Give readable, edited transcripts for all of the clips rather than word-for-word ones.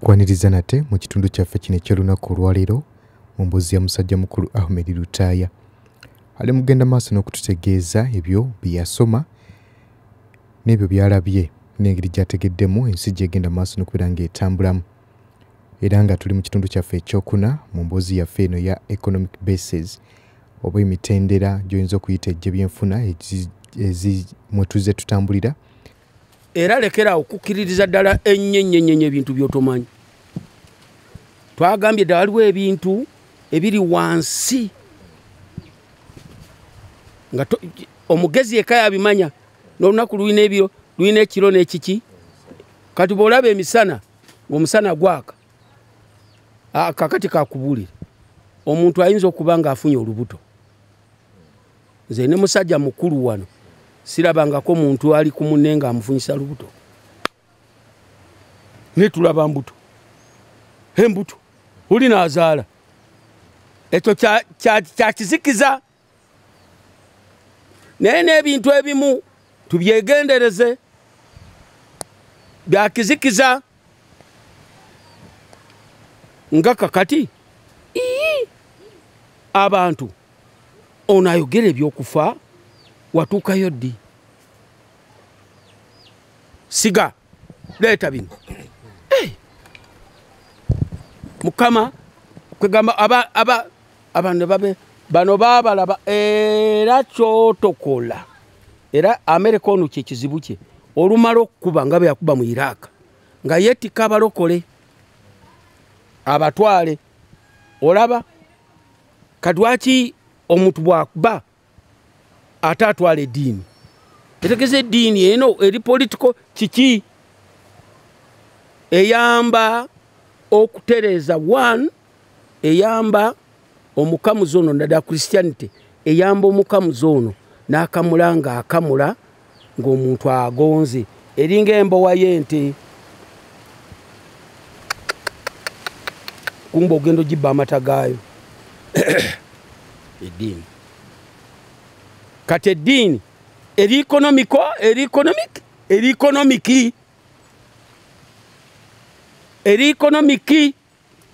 Tukwaniriza nate mu kitundu kyaffe kino eky'olunaku olwaleero mu mboozi ya musajja mukulu Ahmed Lutaaya. Ali mugenda maaso n'okututegeeza ebyo bye yasoma n'ebyo by'alabye n'engeri gy'ategeddemu ensi gy'egenda maaso n'okubeera ng'etambulamu. Era nga tuli mu kitundu kyaffe ekyokuna mu mboozi yaffe eno ya economic bases oba emitendera gy'oyinza okuyita egy'ebyenfuna mwe tuzze tutambulira. Era lekera okukkiririza ddala ennyo ennyo ennyo ebintu by'otomanyi. Twagambye ddala waliwo ebintu ebiri wansi nga omugezi yekka yabimanya, n'olunaku lulina ebiro, lulina ekiro n'ekiki. Kati bw'olaba emisana ng'omusana gwaka, kakati kakubuulira omuntu ayinza okuba ng'afunye olubuto. Nze ne musajja mukulu wano sirabangako muntu ali ku munne ng'amufunyisa lubuto. Naye tulaba mbuto, embuto oli n'azaala. Ekyo kyakizikiza. Naye n'ebintu ebimu tubyegendereze, byakizikiza. Nga kakati abantu ono ayogera ebyokufa watuukayo ddi? Siga leeta bino. Mukama kwegamba abantu babe bano baabalaba era kyotokola. Era Amerika ono kye kizibu kye olumala okukuba nga bwe yakuba mu Iraq nga yeetikka abalokole abatwale. Olaba kati lwaki omuntu bw'akuba ate atwala eddiini? Etegeeza eddiini eno eri political kiki? Eyamba okutereeza one, eyamba omukamuzi ono naddala Christianity, eyamba omukamuzi ono n'akamula ng'akamula ng'omuntu agonze, eringa embowa y'ente. Kumba ogenda ogibba amata gaayo. Eddiini kati eddiini eri economico, eri economic, eri economic, eri economic.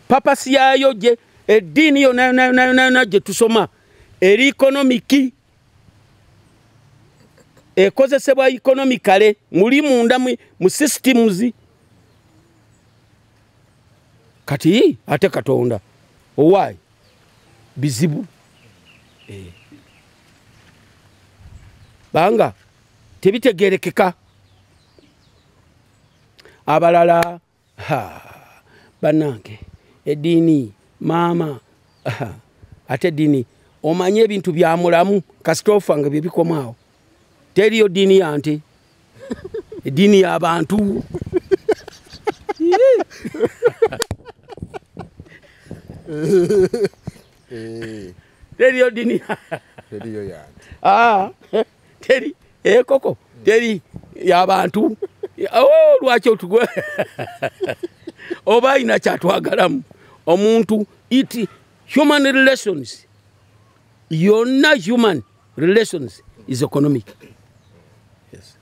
Papasi yaayo gye eddiini yonna yonna yonna yonna yonna gye tusoma eri economic, ekozesebwa economically, muli munda mu systems. Kati ate Katonda owaayi bizibu. Banga tebitegerekeka. Abalala bannange eddiini maama, ate eddiini omanye ebintu bya mulamu kasita ofa nga bye bikomaawo. Teriyo ddiini ya nte, eddiini y'abantu. Teriyo ddiini teriyo ya nte. Teri koko teri y'abantu. Lwaki otugwe oba ayina kyatwagalamu omuntu. It human relations yonna, human relations is economic. Yes.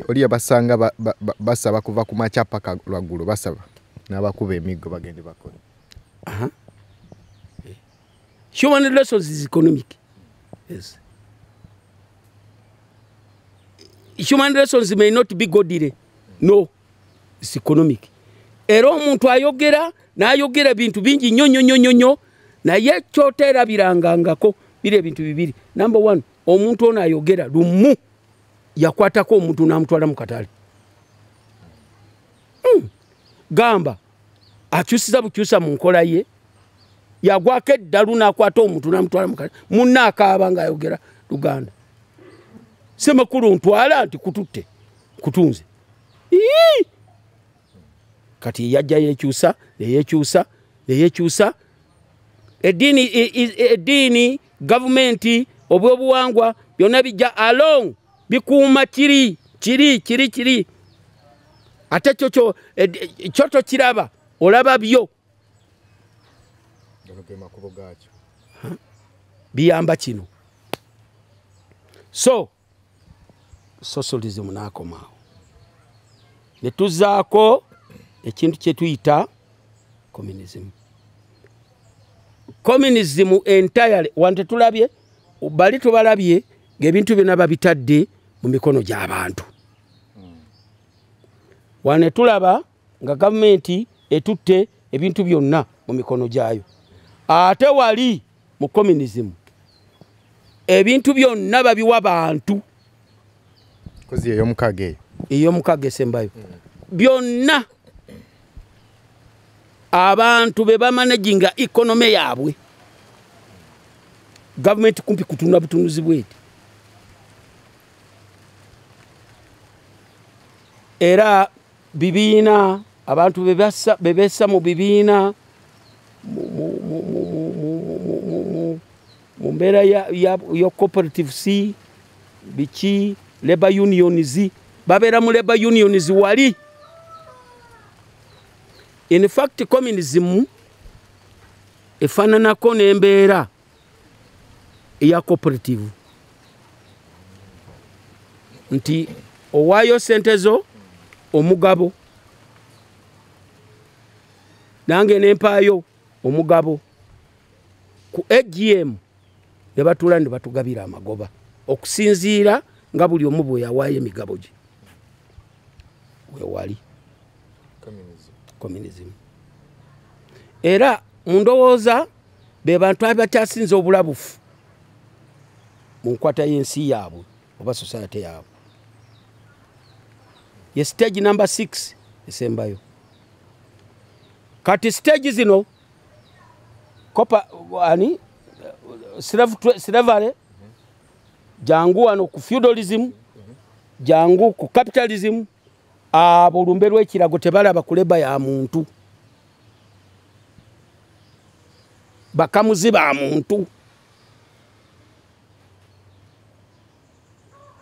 Oli abasanga basaba kuva ku makya paka lwaggulo, basaba n'abakuba emiggo bagende bakole. Human relations is economic. Yes. Human relations may not be godly. No, it's economic. Era omuntu ayogera n'ayogera bintu bingi nnyo nnyo nnyo nnyo, naye kyoteerabirangangako biri ebintu bibiri. Number one, omuntu ono ayogera lumu yakwatako omuntu n'amutwala mu katale. Gamba akyusiza bukyusa mu nkola ye, yagwako eddalu n'akwata omuntu n'amutwala mu katale. Munne akaaba ng'ayogera Luganda. Ssemakulu ntwala nti kututte kutunze. Kati yajja yekyusa neyekyusa neyekyusa. Eddiini, gavumenti, obwobuwangwa byonna bijja along, bikuuma kiri kiri kiri kiri. Ate kyo tokiraba, olaba byo biyamba kino. So socialism n'akomaawo ne tuzaako Ekintu kye tuyita communism. Communism entirely wante tulabye bali tubalabye ng'ebintu byonna babitadde mu mikono gy'abantu. Wane tulaba nga gavumenti etutte ebintu byonna mu mikono gyayo. Ate wali mu communism ebintu byonna babiwa bantu. Kozi ey'omukaaga eyo. Ey'omukaaga esembayo. Byonna abantu be bamanaginga economy yaabwe. Gavumenti kumpi kutunda butunuzi bweti. Era bibiina abantu bebesa mu bibiina mu mbeera ya cooperative C biki labor unions babeera mu labor unions wali. In fact communism efaananako n'embeera eya cooperative nti owaayo sente zo omugabo nange nempaayo omugabo ku AGM ne batuula ne batugabira amagoba okusinziira nga buli omu bwe yawaayo emigabo gye. Wewali communism. Era mu ndowooza be bantu abakyasinze obulabufu mu nkwata y'ensi yaabwe oba society yaabwe. Ye stage number 6 esembayo. Kati stage zino kopa ani slavery jangu wano ku feudalism jangu ku capitalism. Abo lumbe lw'ekirago tebalaba kuleba ya muntu, bakamuzi ba muntu.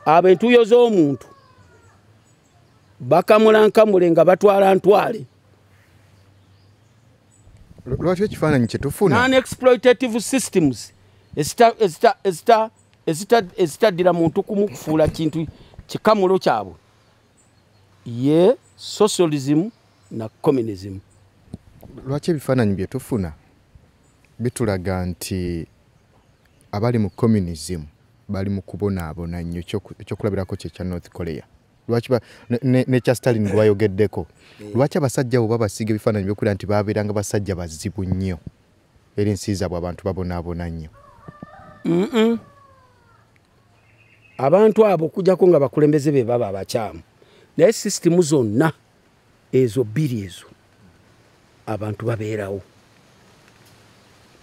Abo entuyo z'omuntu bakamulankamule nga batwala ntwale. Lwaki ekifaananyi kye tufuna non-exploitative systems ezitaddira muntu kumukufuula kintu kikamulo kyabwe ye socialism na communism. Lwaki ebifaananyi bye tufuna bitulaga nti abali mu communism bali mu kubonaabona nnyo? Ekyokulabirako kye kya North Korea. Lwaki nekya Stalin gwe bayogeddeko? Lwaki abasajja abo babasiiga ebifaananyi byokulira nti babeeranga basajja bazibu nnyo era ensi zaabwe abantu babonaabona nnyo? Abantu abo okujjako nga bakulembeze be baba abakyamu, naye sisitimu zonna ezo bbiri ezo abantu babeerawo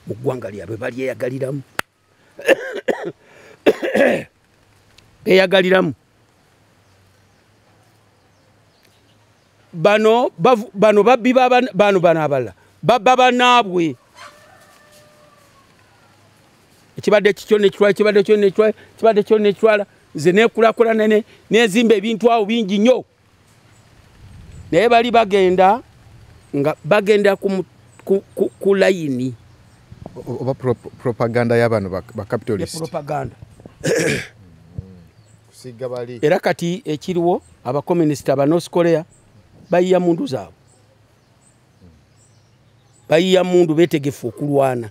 mu ggwanga lyabwe balyeyagaliramu beeyagaliramu. Bano babbi bano bano abalala babba bannaabwe. Ekibadde kikyo nekitwala, ekibadde kyo nekitwala, ekibadde kyo nekitwala. Nze neekulaakulana nezimba ebintu awo bingi nnyo, naye bali bagenda nga bagenda ku layini oba propaganda y'abano ba capitalist propaganda. Kusiga bali. Era kati ekiriwo abakomunisita aba North Korea bayiya mundu zaabwe, bayiya mundu beetegefu okulwana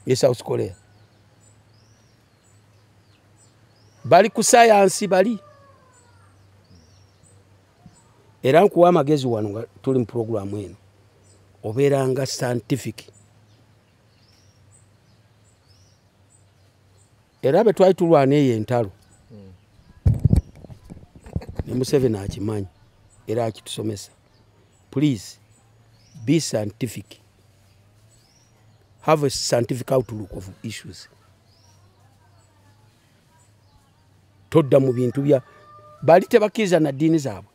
ne South Korea. Bali ku sayansi bali. Era nkuwa amagezi wano nga tuli mu puroguramu eno, obeeranga scientific. Era bwe twali tulwana eyo entalo ne Museveni akimanyi era akitusomesa. Please be scientific, have a scientific outlook of issues. Todda mu bintu bya bali tebakkiriza na ddiini zaabwe,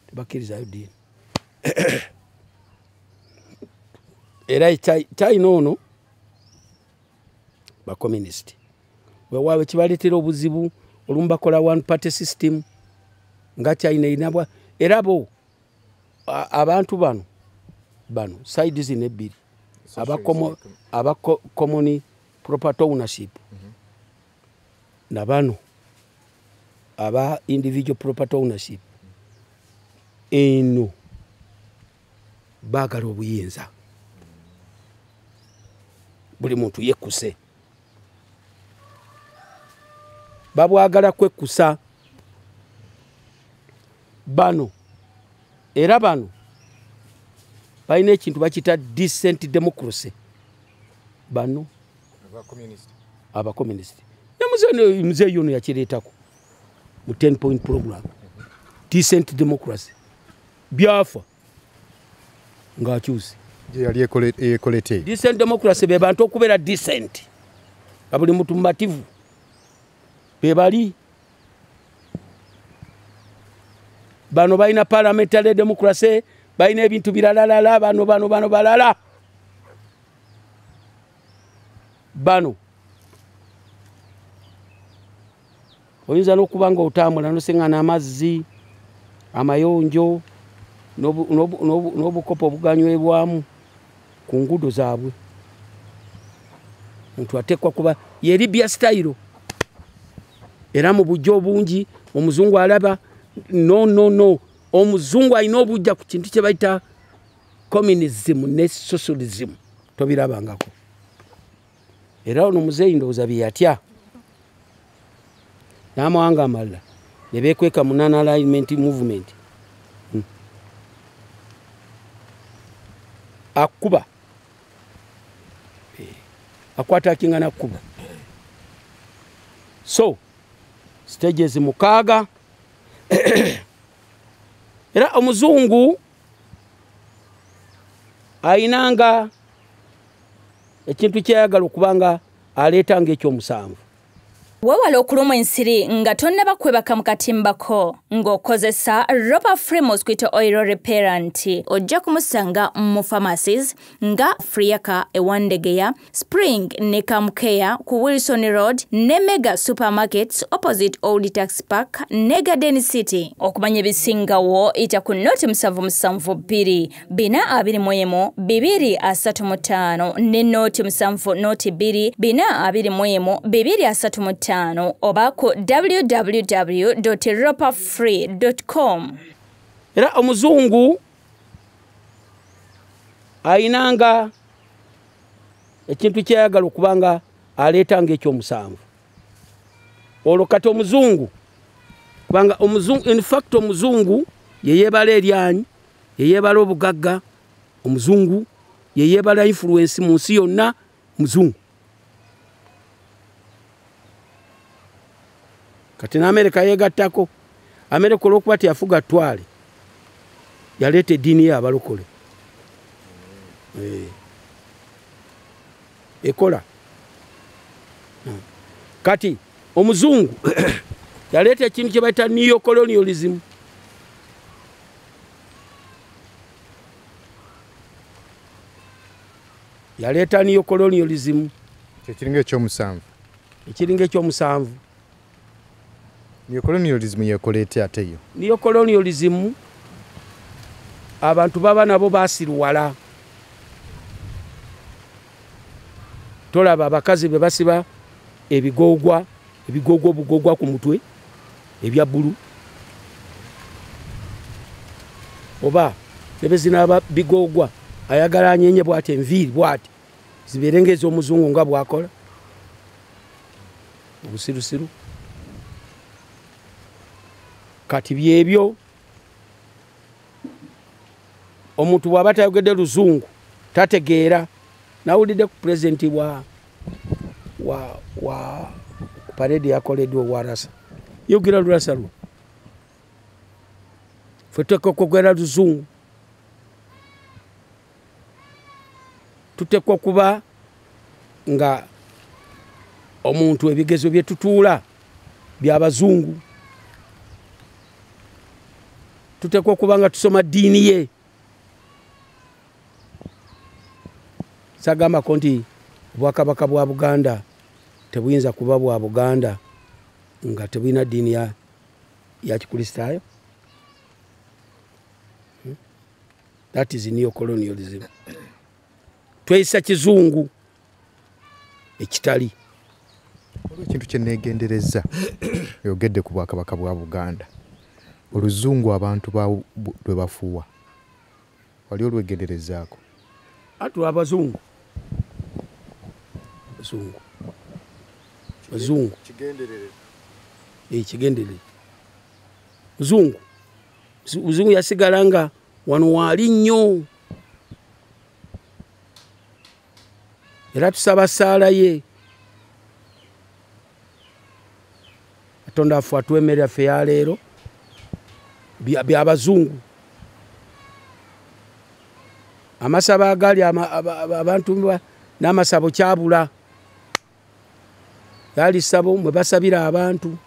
tebakkirizayo ddiini. Era China ono bakomunisiti wewaabwe kibaleetera obuzibu olumu bakola one party system nga China erina. Era bo abantu bano side zino ebbiri aba common property ownership na bano aba individual property ownership, eno Baagala obuyinza. Buli muntu yekkuse. Babwagala kwekkusa. Bano era bano balina ekintu bakiyita decent democracy. Bano abakomunisiti ne muzeeyi ono yakireetako mu 10 point program, decent democracy. Byafa ng'akyuse. Yali ekolete decent democracy, be bantu okubeera decent nga buli muntu mumativu, be bali bano balina parliamentary democracy, balina ebintu biralalala. Bano bano bano balala bano oyinza n'okuba nga otambula n'oseŋŋana amazzi amayonjo n'obukopo obuganywebwamu ku nguudo zaabwe. Omuntu ateekwa kuba ye Libya style, era mu bujja obungi omuzungu alaba no no no. Omuzungu alina obujja ku kintu kye bayita communism ne socialism, tobirabangako. Era ono muzeeyi ndowooza bye yatya n'amawanga amalala ne beekweka mu non-alignment movement. Akuba akwata akinga n'akkuba. So stages 6. Era omuzungu ayinanga ekintu kyayagala okubanga aleetanga ekyomusanvu. Weewale okulumwa ensiri nga tonnaba kwebaka mu katimbako ng'okozesa Ropa Free Mosquito Oil Repellent. Ojja kumusanga mu pharmacies nga Friaka e Wandegeya, Spring ne Kamkeya ku Wilson Road ne Mega Supermarkets opposite Old Tax Park ne Garden City. Okumanya ebisingawo ita ku 077 421 235 ne 070 2 421 235 oba ku www.ropafree.com. Era omuzungu ayinanga ekintu kyayagala okubanga aleetanga ekyomusanvu. Olwo kati omuzungu kubanga omuzungu, in fact omuzungu yeyeebala eryanyi, yeyeebala obugagga, omuzungu yeyeebala influence mu nsi yonna, muzungu. Kati n'Amerika yeegattako. Amerika olw'okuba teyafuga ttwale, yaleeta eddiini ye abalokole. Ekola. Kati omuzungu yaleeta ekintu kye bayita neocolonialism. Yaleeta neocolonialism. Ekiringa ekyomusanvu. Ekiringa ekyomusanvu. Neocolonialism yekoleete ate yo. Neocolonialism abantu baba nabo basiruwala. Tolaba abakazi be basiba ebigogwa, ebigogwa obugogwa ku mutwe ebya bbulu, oba ne bezinaaba bigogwa ayagala anyenye bw'ati enviiri bw'ati zibeere ng'ez'omuzungu nga bw'akola obusirusiru. Kati byebyo omuntu bw'aba tayogedde luzungu tategeera. Nawulidde ku pulezidenti wa parade yakoleddwa owa Rasa, yogera Lurasa lwo. Ffe tuteekwa okwogera luzungu, tuteekwa kuba nga omuntu ebigezo bye tutuula by'abazungu, tuteekwa okuba nga tusoma ddiini ye. Sagambako nti obwakabaka bwa Buganda tebuyinza kuba bwa Buganda nga tebulina ddiini ya Kikristaayo. That is neocolonialism. Tweyisa kizungu ekitali. Ekintu kye neegendereza, oyogedde ku bwakabaka bwa Buganda, oluzungu abantu lwe bafuuwa Wali olwegenderezaako? Atu abazungu. Bazungu. Bazungu. Kigenderere. Kigenderere. Muzungu. Muzungu yasigala nga wano wali nnyo. Era tusaba ssaala ye. Katonda afe atuwe emmere yaffe ya leero byabazungu. Amasabo agali abantu n'amasabo kyabula. Yali ssabo mwe basabira abantu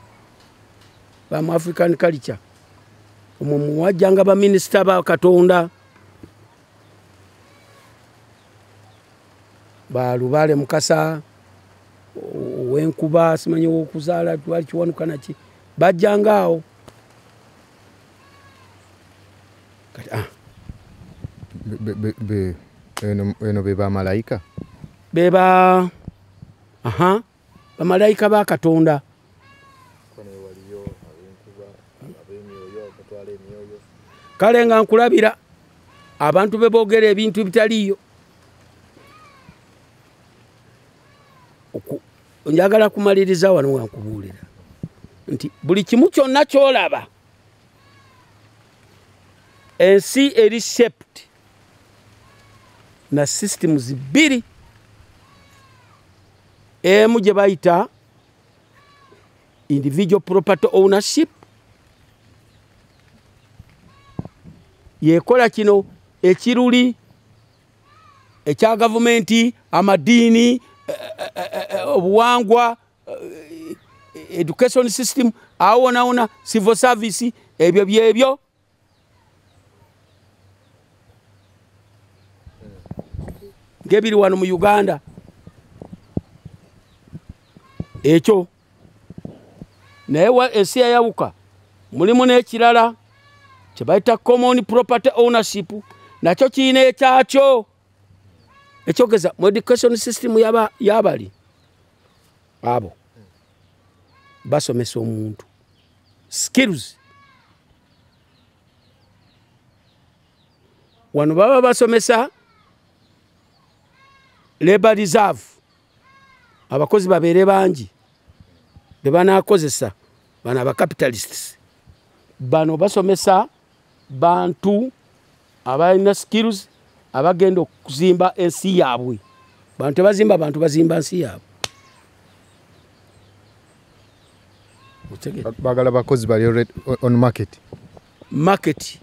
ba mu African culture. Omwo muwajjanga baminisita ba Katonda. Ba Lubaale Mukasa, owenkuba, simanyi ow'okuzaala, twali kiwanuka naki, bajjanga awo. Kati Eno be bamalayika? Be ba bamalayika ba Katonda. Kale nga nkulabira abantu be boogera ebintu ebitaliiyo. Njagala kumaliriza wano nga nkubuulira nti buli kimu kyonna ky'olaba ensi eri shaped na systems bbiri. Emu gye bayita individual property ownership, yekola kino ekiruli ekya gavumenti, amadiini, obuwangwa, education system, awo wona civil service, ebyo byebyo. Ngebiri wano mu Uganda. Ekyo naye ensi yayawuka, mulimu n'ekirala kye bayita common property ownership, nakyo kirina ekyakyo. Ekyogeza mu education system y'abali abo basomesa omuntu skills. Wano baba basomesa labor reserve, abakozi babeere bangi be banaakozesa bano aba capitalists. Bano basomesa bantu abalina skills abagenda okuzimba ensi yaabwe. Bantu tebazimba bantu, bazimba nsi yaabwe. Bagala bakozi bali on market. Market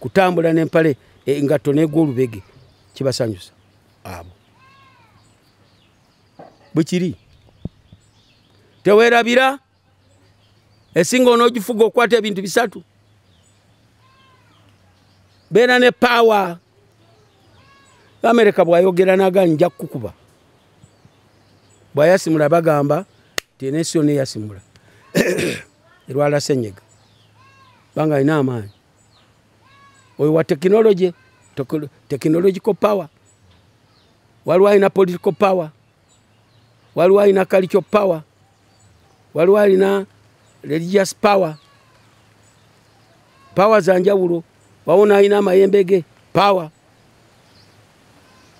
kutambula n'empale engatto n'egw'olubege kibasanyusa abo. Bwe kiri. Teweerabira esinga onoogifuga okwata ebintu bisatu. Beera ne power. Amerika bw'ayogera n'agaana nja kukukuba. Bw'ayasimula bagamba nti ensi yonna eyasimula. Erwala ssenyiga. Banga alina amaanyi. Oyo wa technology, technological power. Waliwo alina political power. Waliwo alina cultural power. Waliwo alina religious power. Power za njawulo. Wawona alina amayembe ge power.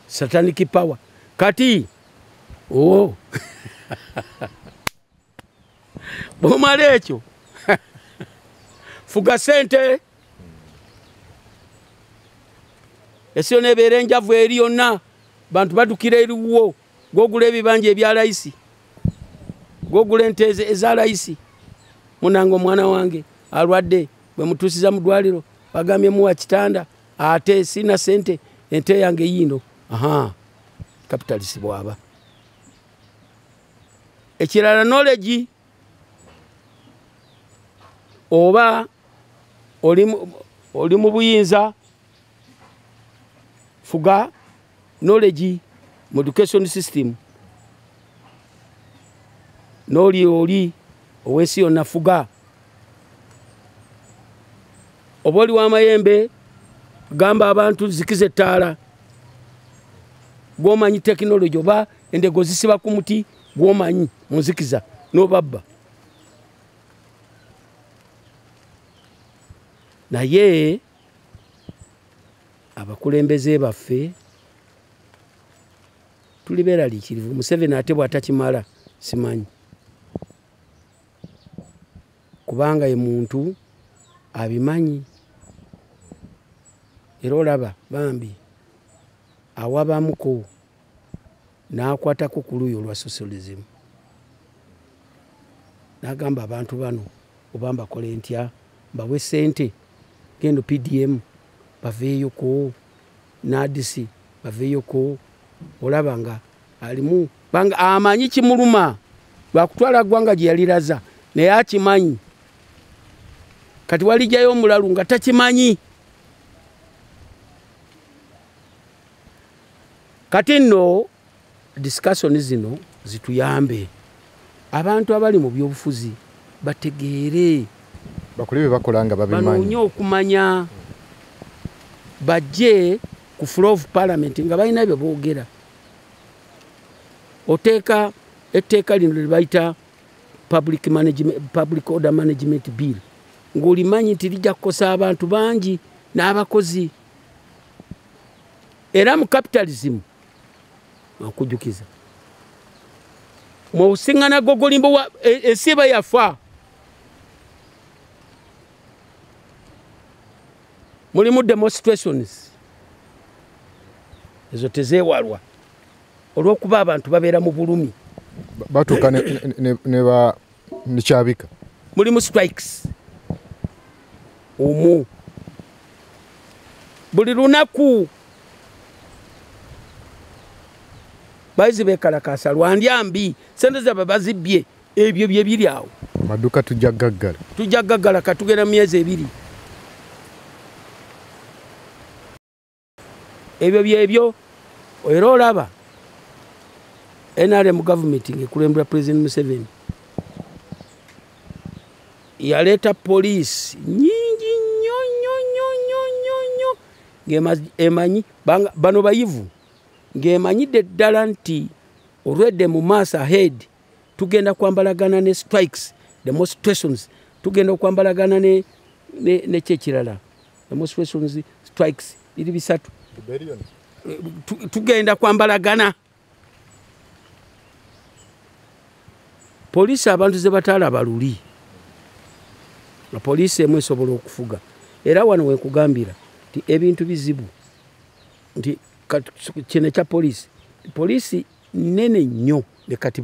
Satanic power. Kati oh bw'omala ekyo fuga sente. Ensi yonna ebeera enjavu eri yonna, bantu badukira eriwo, gw'ogula ebibanja ebya layisi, gw'ogula ente eza layisi. Munange omwana wange alwadde, bwe mutuusiza mu ddwaliro bagambye muwa kitanda, ate sina sente, ente yange yiino. Capitalist bw'aba. Ekirala knowledge, oba oli mu buyinza, fuga knowledge mu education system. N'oli oli ow'ensi yonna fuga. Oba oli w'amayembe, gamba abantu zikize ettaala. Gw'omanyi tekinologi oba endego zisiba ku muti gw'omanyi mu nzikiza n'obabba. Naye Abakulembeze baffe tuli beeraliikirivu. Museveni ate bw'atakimala simanyi, kubanga ye muntu abimanyi. Era olaba bambi awabamuko n'akwatako ku luuyi olwa socialism, n'agamba abantu bano oba mbakole ntya, mbawe ssente, gendo PDM baveeyoko, NADC baveeyoko. Olaba nga alimu banga amanyi kimuluma lwakutwala ggwanga gye yaliraza, naye akimanyi. Kati walijjayo omulalu nga takimanyi. Kati nno discussion zino zituyambe abantu abali mu byobufuzi bategeere, bakole bye bakola nga babimanyi, banoonye okumanya, bajje ku floor of parliament nga balina bye boogera. Oteeka etteeka lino lye bayita public order management bill, ng'olimanyi nti lijja kukosa abantu bangi n'abakozi. Era mu capitalism okujjukiza mwosiŋŋana gogolimbo ensi eba yafa. Mulimu demonstrations ezo tezeewalwa olw'okuba abantu babeera mu bulumi, batuuka ne kyabika. Mulimu strikes omwo buli lunaku. Bayizi beekalakaasa lwandya mbi, sente zaabwe bazibbye, ebyo bye biri awo. Amaduuka tujja gaggala, tujja gaggala, katugenda mu myezi 2. Ebyo byebyo. Era olaba NRM government ng'ekulembera President Museveni yaleeta poliisi nyingi nnyo nnyo nnyo nnyo nnyo nnyo, ng'emanyi bano bayivu, ng'emanyidde ddala nti olwedde mu maaso ahead tugenda kwambalagana ne strikes, demonstrations, tugenda okwambalagana ne kyekirala, demonstrations, strikes, biri bisatu, tugenda kwambalagana. Poliisi abantu ze bataalaba luli, nga poliisi emu esobola okufuga. Era wano wenkugambira nti ebintu bizibu, nti kino ekya poliisi, poliisi nnene nnyo ne kati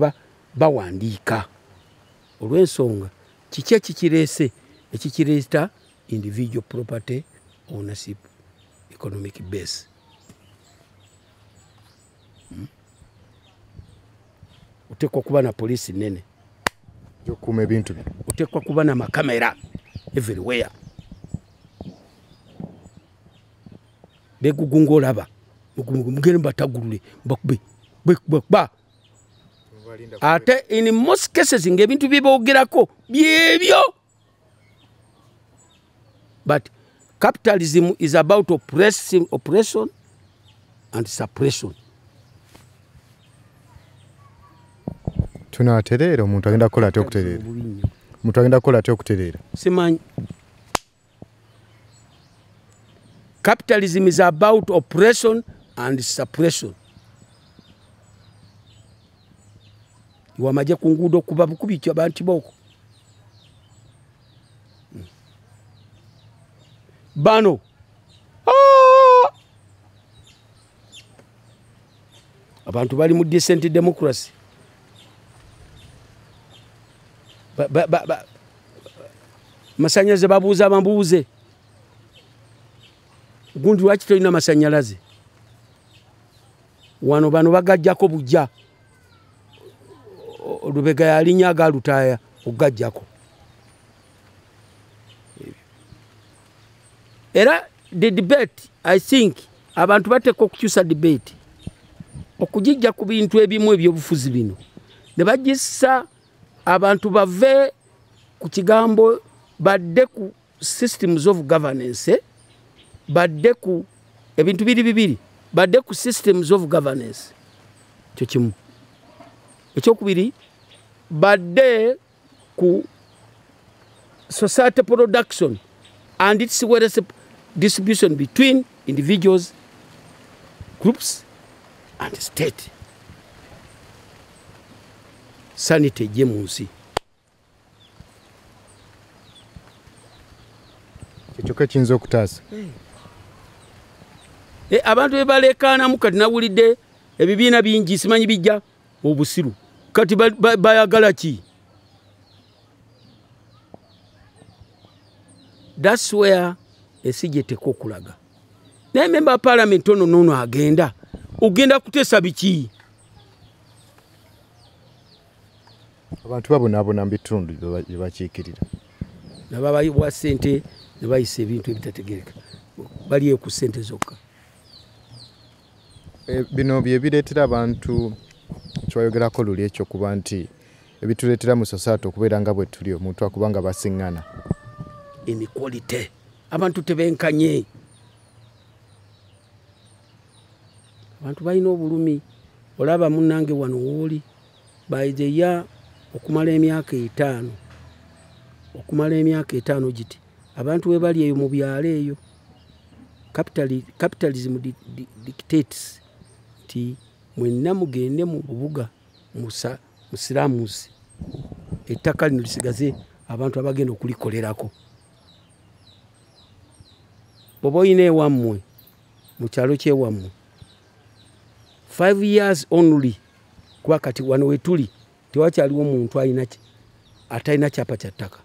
bawandiika olw'ensonga kiki ekikireese, ekikireeta individual property ownership economic base. Oteekwa kuba na poliisi nnene okukuuma ebintu byo, oteekwa kuba na makamera everywhere. Begugunga olaba mugende mbatagulule mbakube ba. Ate in most cases ng'ebintu bye boogerako byebyo. But capitalism is about oppression and suppression. Tunaatereera, omuntu agenda kukola atya okutereera? Omuntu agenda kukola atya okutereera? Simanyi. Capitalism is about oppression and suppression. Wamajja ku nguudo kuba bukubi ki abantu boko. Bano abantu bali mu decent democracy. Masanyalaze babuuza bambuuze, gundi lwaki tolina masanyalaze wano? Bano bagajjako bujja, Lubega yalinnya agalutaaya okugajjako. Era the debate, I think abantu bateekwa okukyusa debate okugijja ku bintu ebimu ebyobufuzi bino ne bagissa abantu bave ku kigambo, badde ku systems of governance, badde ku ebintu biri bibiri, badde ku systems of governance, kyo kimu. Ekyokubiri, badde ku society production and its wealth distribution between Individuals, groups and state. Sanity ejje mu nsi. Kyokka kiyinza okutaasa. Abantu be balekaanamu kati nawulidde ebibiina bingi simanyi bijja obusiru. Kati bayagala ki? That's where ensi gyeteeka okulaga. Naye member wa parliament ono noono agenda. Ogenda kuteesa biki? Abantu babonaabona mu bitundu bye bakiikirira. Nababawa ssente ne bayisa ebintu ebitategeereka. Baliyo ku ssente zokka. Bino bye bireetera abantu kyebayogerako luli ekyo kuba nti ebituleetera mu society okubeera nga bwe tuli omuntu akuba nga basiŋŋana. Inequality. Abantu tebenkanye. Abantu balina obulumi. Olaba munnange wano wooli by the year okumala emyaka 5. Okumala emyaka 5 giti. Abantu we bali eyo mu byalo eyo. Capitalism dictates nti mwenna mugende mu bubuga musiramuzi. Ettaka lino lisigaze abantu abagenda okulikolerako. Bw'oba oyina ewammwe mu kyalo ky'ewammwe 5 years only, kuba kati wano we tuli tewakyaliwo muntu atalina kyapa kya ttaka.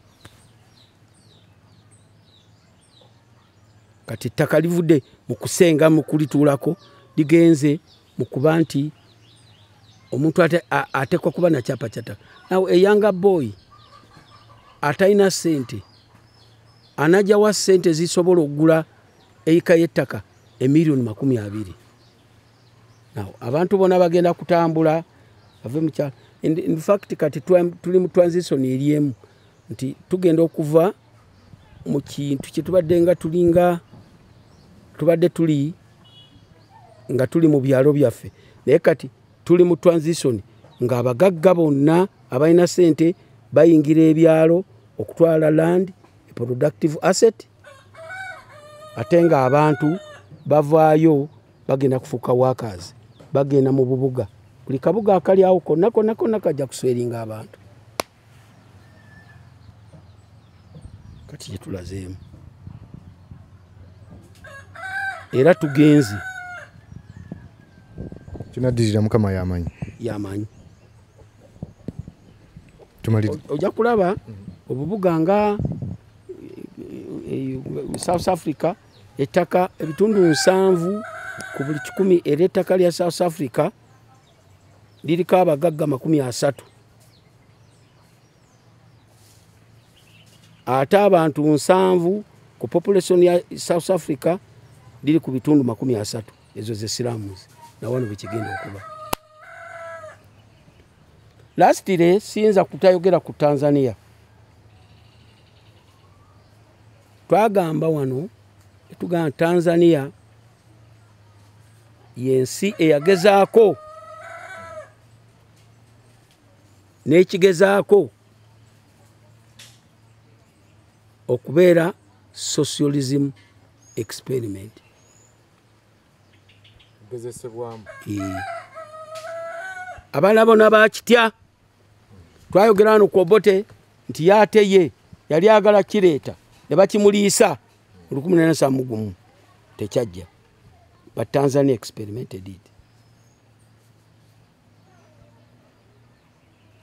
Kati ettaka livudde mu kusenga mu kulituulako ligenze mu kuba nti omuntu ateekwa kuba na kyapa kya ttaka. Now a younger boy atalina ssente anajjawa ssente zisobola okugula eyika y'ettaka emiliyoni 20. Now abantu bonna bagenda kutambula bave mu kyalo. In fact kati tuli mu transition eri emu nti tugenda okuva mu kintu kye tubadde nga tulinga tubadde tuli nga tuli mu byalo byaffe, naye kati tuli mu transition ng'abagagga bonna abalina ssente bayingira ebyalo okutwala land a productive asset, ate ng'abantu bavaayo bagenda kufuuka workers, bagenda mu bubuga. Buli kabuga akali awo konna konna konna kajja kusweringa abantu. Kati gye tulazeemu era tugenze. Kinaddirira Mukama y'amanyi. Y'amanyi. Ojja kulaba obubuga nga South Africa ettaka ebitundu 7 ku buli 100 era ettaka lya South Africa liriko abagagga 30. Ate abantu 7 ku population ya South Africa liri ku bitundu 30. Ezo ze slums na wano bwekigenda okuba. Lastly, siyinza kutayogera ku Tanzania. Twagamba wano tugamba Tanzania yensi eyagezaako n'ekigezaako okubeera socialism experiment. Abaana bonna bakitya. Twayogera wano ku Obote nti yaate ye yali agala kireeta ne bakimuliisa 1971 tekyajja. But Tanzania experimented it.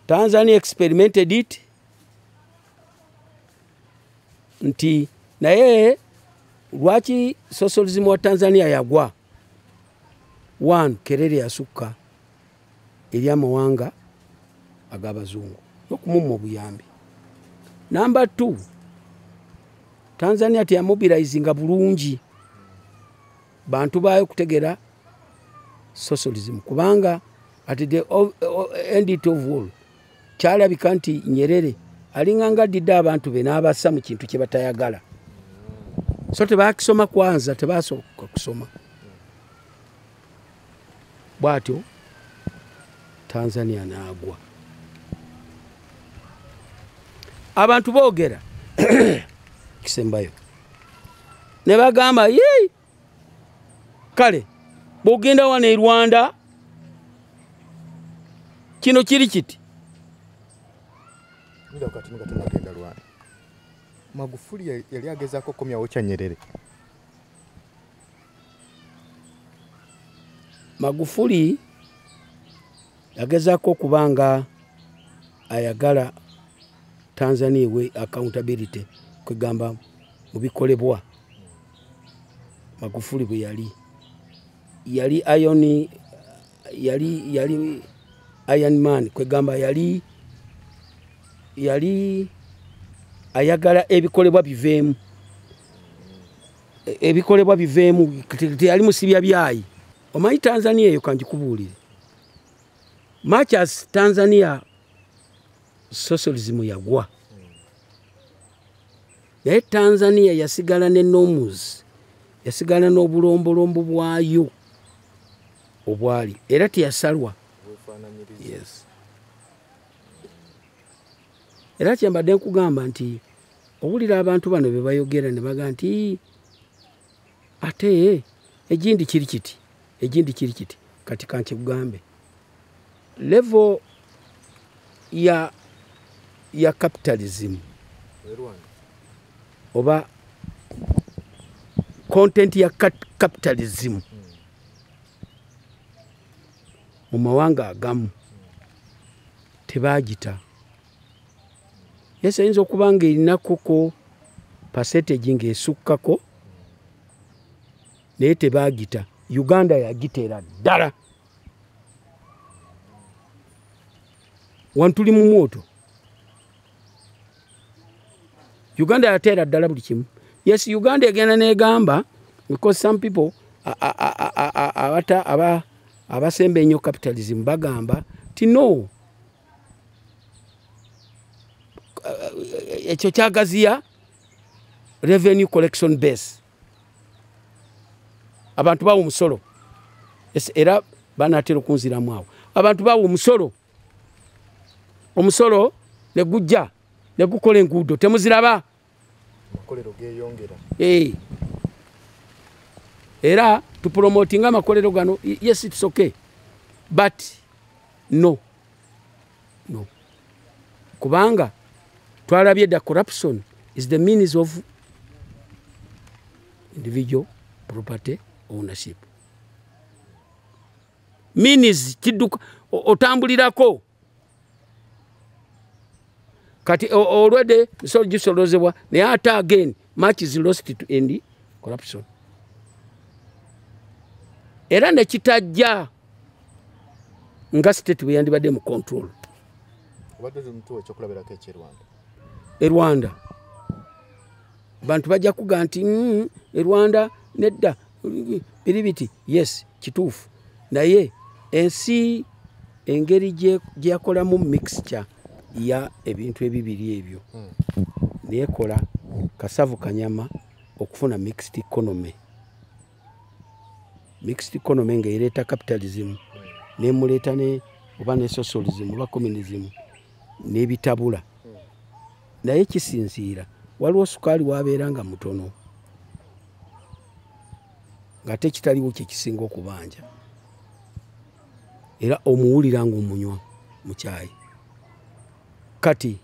Tanzania experimented it nti naye lwaki socialism wa Tanzania yagwa? One, Kerere yasukka eri amawanga ag'abazungu n'okumumma obuyambi. Number 2, Tanzania teyamobilizinga bulungi bantu baayo kutegera socialism, kubanga at the end it of all kyalabika nti Nyerere alinga nga addidde abantu be n'abassa mu kintu kye batayagala. So tebakisoma kwanza, tebasooka kusoma. Bw'atyo Tanzania n'agwa. Abantu boogera kisembayo ne bagamba yee Kale bw'ogenda wano e Rwanda kino kiri kiti. Magufuli yali agezaako okukomyawo kya Nyerere. Magufuli yagezaako okubanga ayagala Tanzania ewe accountability, kwegamba mu bikolebwa. Magufuli bwe yali iron, yali Iron Man, kwegamba yali ayagala ebikolebwa biveemu, ebikolebwa biveemu, teyali musibya byayi. Omanyi Tanzania eyo kanjikubuulire, much as Tanzania socialism yagwa, naye Tanzania yasigala ne norms, yasigala n'obulombolombo bwayo obwali, era teyasalwa. Yes. Era kyembadde nkugamba nti owulira abantu bano be bayogera ne baga nti ate egindi kiri kiti, egindi kiri kiti. Kati kankikugambe, level ya capitalism oba content ya capitalism mu mawanga agamu tebagita. Yes, ayinza okuba nga erinakoko percentage ng'esukkako, naye tebagita. Uganda yagiteera ddala. Wantuli mu mwoto. Uganda yateera ddala buli kimu. Yes, Uganda egenda n'egamba, because some people abasemba ennyo capitalism bagamba ti no, ekyo kyagaziya revenue collection base, abantu bawa omusolo. Era banaatera okunziramu awo, abantu bawa omusolo, omusolo ne gujja ne gukola enguudo, temuziraba, amakolero geeyongera. Era tupromotinga amakolero gano. Yes, it's okay, but no, kubanga twalabye the corruption is the means of individual property ownership. Means kidduka otambulirako. Kati already misolo gisolozebwa, naye ate again much is lost to end corruption. Era nekitajja nga state bwe yandibadde mu control. E Rwanda bantu bajja kuga nti e Rwanda nedda biri biti. Yes, kituufu, naye ensi engeri gye yakolamu mixture ya ebintu ebibiri ebyo, neekola kasavu kanyama okufuna mixed economy. Mixed economy ng'ereeta capitalism nemuleeta ne oba ne socialism oba communism n'ebitabula. Naye kisinziira, waliwo sukaali wabeera nga mutono ng'ate kitaliwo kye kisinga okubanja, era omuwulira ng'omunywa mu kyayi. Kati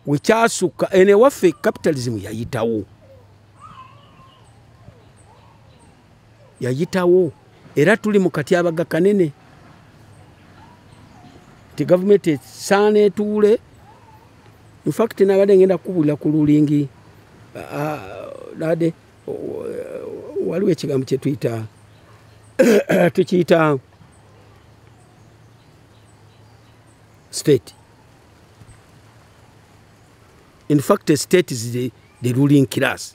wekyasukka ene waffe capitalism yayitawo, yayitawo, era tuli mu katyabaga kanene nti gavumenti esaana etuule. In fact nabadde ngenda kubuulira ku lulingi, nabadde waliwo ekigambo kye tuyita tukiyita state. In fact, a state is the ruling class.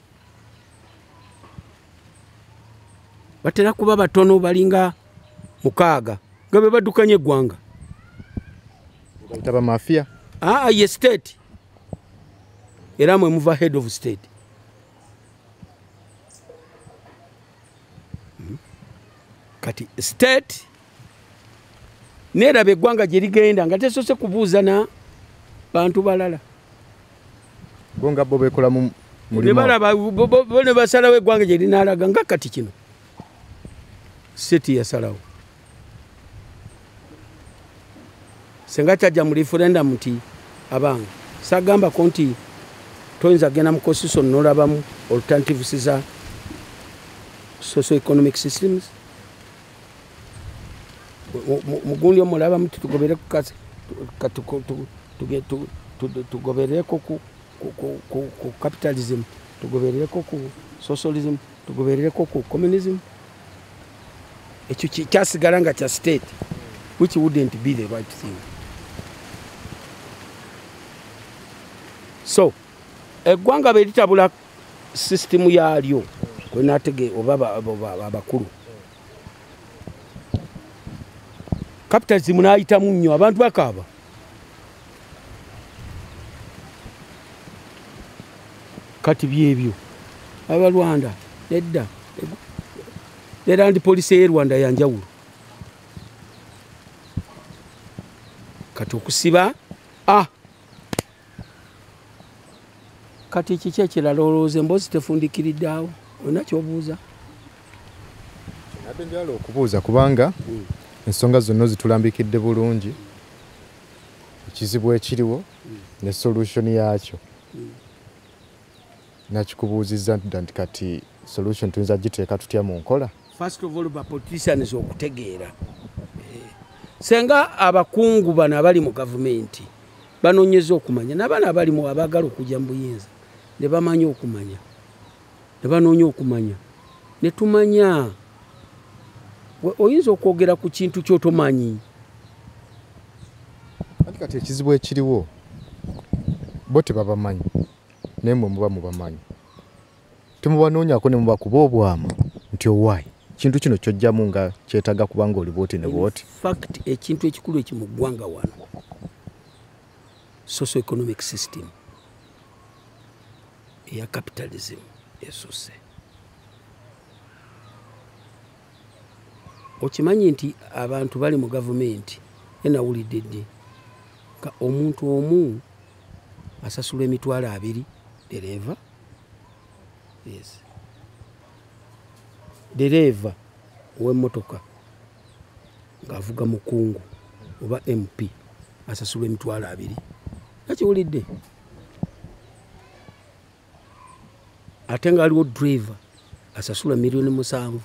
Batera kuba batono balinga mukaaga nga be baddukanya eggwanga. Bayita ba mafia? Ye state. Era mwe muva head of state. Kati state neeraba eggwanga gye ligenda nga tesoose kubuuza na bantu balala. Bo nga bo beekola mu mulimu. Ne balaba bo ne basalawo eggwanga gye linaalaga nga kati kino. State yasalawo. Senga kyajja mu referendum nti abange sagambako nti toyinza genda mu constitution n'olabamu alternatives za socio-economic systems. Mugundi omulaba muti tugobere tugobereko ku capitalism, tugoberereko ku socialism, tugoberereko ku communism. Ekyo kyasigala nga kya state, which wouldn't be the right thing. So eggwanga bwe litabula system yaalyo kwenatege oba abakulu capitalism n'ayitamu nnyo, abantu bakaaba. Kati byebyo Abalwanda nedda, era ndi polisi y'e Rwanda ya njawulo. Kati okusiba kati kiki ekirala olowooza emboozi tefundikiridde awo? Olina ky'obuuza? Nabadde njagala okubuuza kubanga ensonga zonna zitulambikidde bulungi, ekizibu ekiriwo ne solution yakyo. Nakikubuuzizza nti kati solution tuyinza giteeka tutya mu nkola? First of all, ba politicians okutegeera. Senga abakungu bano abali mu gavumenti banoonyeza okumanya, n'abaana abalimu abaagala okujja mu buyinza ne bamanya okumanya, ne banoonya okumanya, ne tumanya. Oyinza okwogera ku kintu ky'otomanyi. Anti kati ekizibu ekiriwo bo tebabamanyi, naye mmwe muba mubamanyi, temubanoonyako ne mubakuba obwama nti owaayi kintu kino ky'ojjamu nga kyetaaga kubanga oli bw'oti ne bw'oti. Fact, ekintu ekikulu eki mu ggwanga wano socio-economic system eya capitalism esose. Okimanyi nti abantu bali mu gavumenti enawulidde ddi nga omuntu omu asasula 20,000 dereva. Yes, dereva ow'emmotoka ng'avuga mukungu oba MP asasula 20,000. Nakiwulidde. Ate nga aliwo driver asasula 7 million.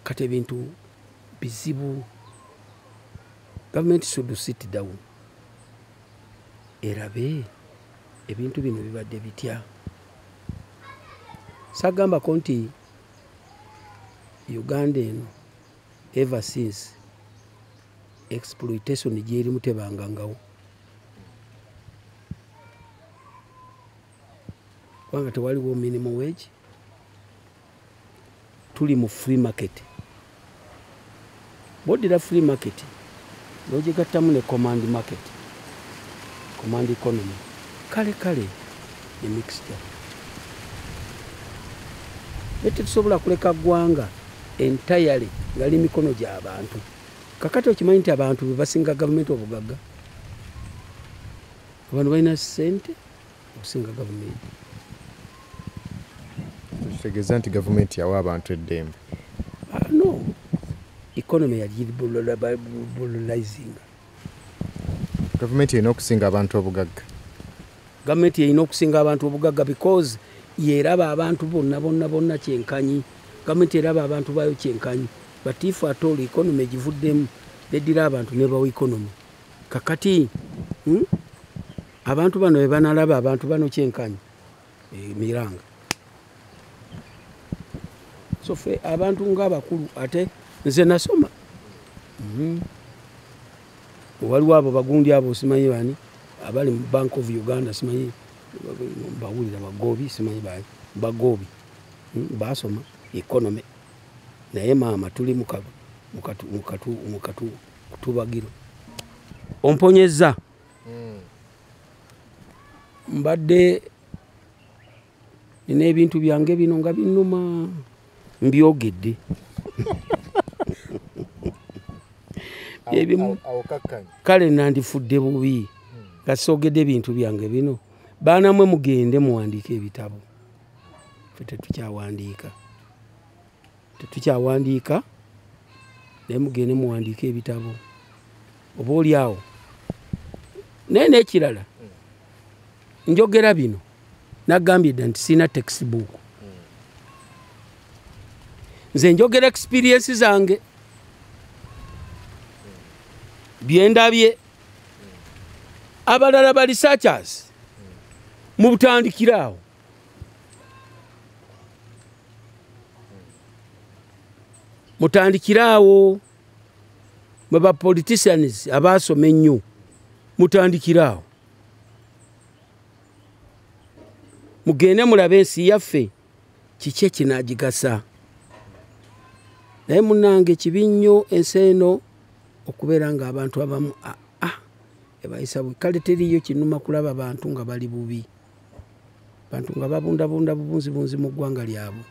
Kati ebintu bizibu. Government should sit down erabe ebintu bino bibadde bitya. Sagambako nti Uganda eno ever since exploitation gyerimu tebangangawo, kubanga tewaliwo minimum wage, tuli mu free market. Bw'oddira free market n'ogigattamu ne command market, command economy, kale kale e mixture. Naye tetusobola kuleka ggwanga entirely nga li mikono gy'abantu. Kakati okimanyi nti abantu be basinga gavumenti obugagga, abantu balina ssente okusinga gavumenti. Kitegeeza nti gavumenti yawa abantu eddembe? No, economy yagiliberalizinga. Gavumenti erina okusinga abantu obugagga? Gavumenti erina okusinga abantu obugagga because yeraba abantu bonna bonna bonna kyenkanyi. Gavumenti eraba abantu baayo kyenkanyi. But if at all economy egivuddemu neddira abantu nebawa economy. Kakati abantu bano bwe banalaba abantu bano kyenkanyi emiranga. So ffe abantu ng'abakulu, ate nze nasoma. Waliwo abo bagundi abo simanyi bani abali mu Bank of Uganda, simanyi bawulira bagobi, simanyi bagobi basoma economy. Naye maama tuli mukatu kutubagiro. Omponyeza mbadde nina ebintu byange bino nga binnuma, mbyogedde. Kale nandifudde bubi nga soogedde ebintu byange bino. Baana mwe mugende muwandiike ebitabo. Ffe tetukyawandiika. Tetukyawandiika, naye mugende muwandiike ebitabo. Oba oli awo. Naye n'ekirala, njogera bino, nagambye dda nti sirina textbook. Nze njogera experience zange. Byendabye. Abalala ba researchers mubutandikira awo. Mutandikira awo. Mwe ba politicians abasoma ennyo mutandikira awo. Mugende mulabe ensi yaffe kiki ekinaagigasa. Naye munnange kibi nnyo ensi eno okubeera ng'abantu abamu ebayisa bubi. Kale teriiyo kinuma kulaba bantu nga bali bubi, bantu nga babundabunda bubunzibunzi mu ggwanga lyabwe.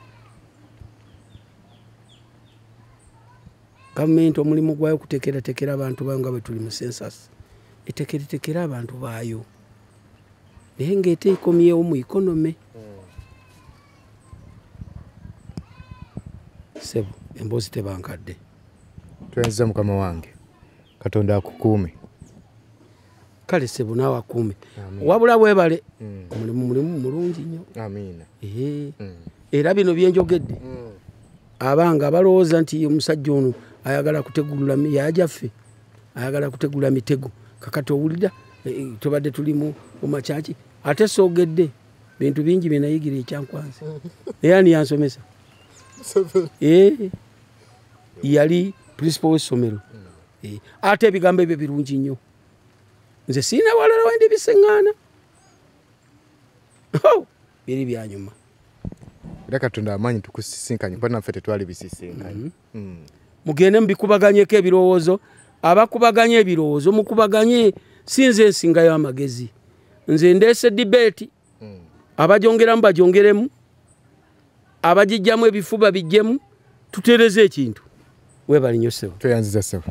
Gavumenti omulimu gwayo okuteekerateekera abantu baayo nga bwe tuli mu census, eteekerateekera abantu baayo, naye ng'ete ekomyewo mu economy. Ssebo, emboozi tebankadde. Tweyanziza mukama wange, Katonda akukuume. Kale ssebo naawe akuume. Wabula weebale, omulimu mulimu mulungi nnyo. Amiina. Era bino bye njogedde, abanga balowooza nti omusajja ono ayagala kutegulula yajaffe, ayagala kutegula mitego. Kakati owulira tubadde tuli mu makyaki, ate soogedde bintu bingi bye nayigira ekyankwanzi. Naye ani yansomesa? Yali principal w'essomero. Ate ebigambo ebyo birungi nnyo. Nze sirina walala wendi biseŋŋaana. Biri byanyuma. Era Katonda amaanyi tukusisinkanye kuba naffe tetwali bisisinkanye. Mugende mubikubaganyeko ebirowoozo. Abakubaganya ebirowoozo mukubaganye, si nze nsingayo amagezi. Nze ndeese debate, abagyongeramu bagyongeremu, abagijjamu ebifuba bijjemu, tuteereze ekintu. Weebale nnyo ssebo. Tweyanziza ssebo.